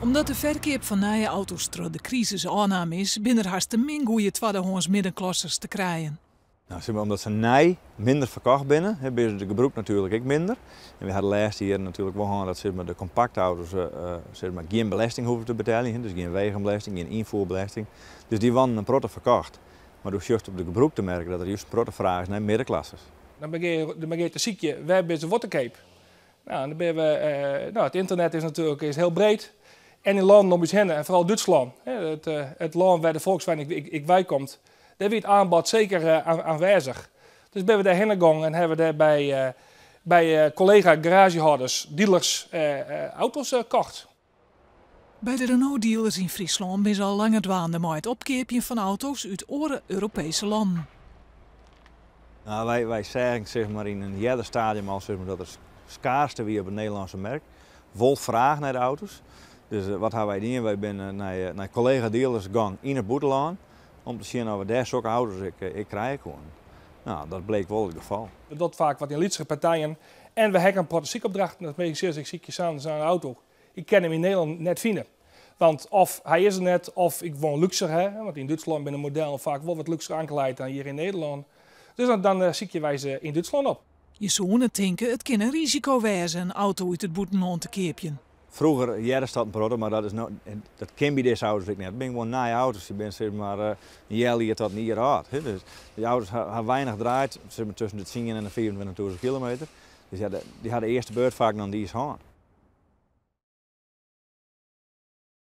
Omdat de ferkeap fan nije auto's troch de krisis ôfnaam is, binne der hast te min goede twaddehâns middenklassers te krijen. Nou, zeg maar, omdat se nij minder ferkocht binne, hè, binne de gebrûk natuerlik ek minder. En we ha de lêste jierren natuerlik wol hân dat, zeg maar, de kompakte auto's zeg maar, gjin belesting hoege te beteljen, dus gjin wegenbelesting, gjin ynfierbelesting. Dus dy waarden in protte ferkocht. Mar do sjochst op de gebrûkte merk dat der just in protte fraach is nei middenklassers. Dan begjin je te sykjen, wêr binne se wat te keap? Nou, dan binne we, nou, it ynternet is natuerlik is hiel breed. En yn lannen om ús hinne, en foaral Dútslân, hè, it lân wêr't de Volkswagen ek wei komt, dêr wie it oanbod seker oanwêzich. Dus binne we dêr hinne gong en hawwe we dêr by kollega garaazjehâlders, dealers, auto's kocht. By de Renault-dealers yn Fryslân binne se al langer dwaande mei it opkeapjen fan auto's út oare Europeeske lannen. Nou, wy seagen, zeg maar, yn in earder stadium al, zeg maar, dat der skaarste wie op de Nederlânske merk. Wol fraach nei de auto's. Dus wat hawwe wy dien? Wy binne nei kollega-dealers gong yn it bûtenlân om te sjen oft we dêr sokke auto's ek krije koene. Nou, dat bleek wol it gefal. Dat docht faak wat yn lytsere partijen. En we hawwe in protte sykopdrachten. Dat minsken sizze, ik sykje sa'n auto. Ik kin him yn Nederlân net fine. Want of hy is der net, of ik wol lúkser. Hè? Want yn Dútslân binne de modellen faak wol wat lúkser oanklaaid dan hjir yn Nederlân. Dus dan sykje wy se yn Dútslân op. Je soene tinke, it kin in risiko wêze in auto út it bûtenlân te keapjen. Froeger hearde dat in protte, mar dat is no, dat kin by dizze auto's ek net. It binne gewoan nije auto's, dy binne, zeg maar, in healjier tot in jier âld. Hè. Dus dy auto's ha weinich draaid, zeg maar, tusken de 10 en de 25.000 kilometer. Dus ja, dy ha de earste beurt faak noch net iens hân.